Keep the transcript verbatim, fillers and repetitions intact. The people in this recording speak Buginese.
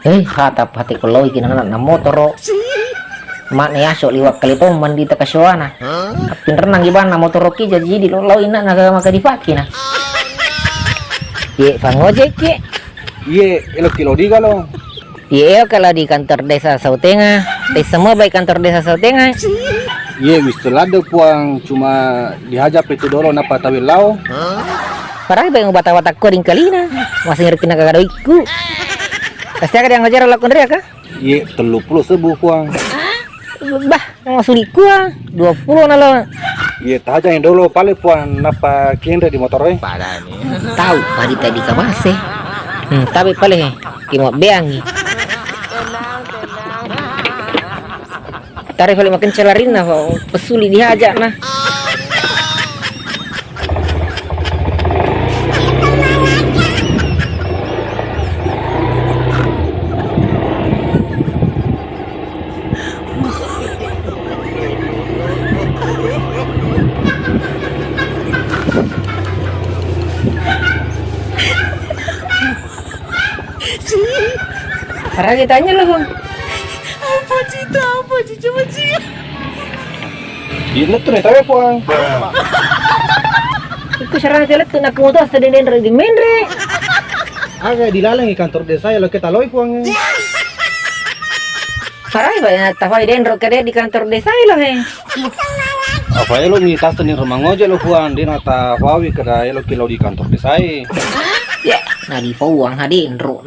Eh, hatap hati ko lao ki nana na motoro. Makna yaso liwat kali to mandi ta kasoana. Pinrennang gi banna motoro ki jaji di lo lao inna na maka dipake na. Ye, fangojek ki. Iye, elo ki lao diga lo. Iye, elo kala di kantor desa Sautenga. Tessa mo bai kantor desa Sautenga. Iye, wis ladde puang, cuma dihaja pe tu dolo napa tawel lao. Parai bai bata-bata ko ring kalina. Masing reki na kagadoiku. Pasti aga dia ngojero lakon ria ka? Iye, tellu pulo sebu puang. Bah, masulikku ah, dua pulo na lo. Iye, tahaja yang dolo pale puang napa kenre di motoro e. Tau padi tadi kamase. Hmm, tapi pale he, ki mabbeangi. Tare pale makenceng larinna, pesuli dihaja na. Paragi tanya lo, Bang. Apa cita? Apa cita? Coba cita. Iya, lettu ni tawe, Puang. Iku sarang lettu nak mutu asa denre di menre. Aga dilalengi kantor desa ya lo kita loi, Puang. Parai ba ya tafai denro kede di kantor desa lo he. Apa elo mi tasa ni rumah ngojek lo, Puang, dena tafawi kada elo ki lao di kantor desa e. Ya, na di Puang ha denro.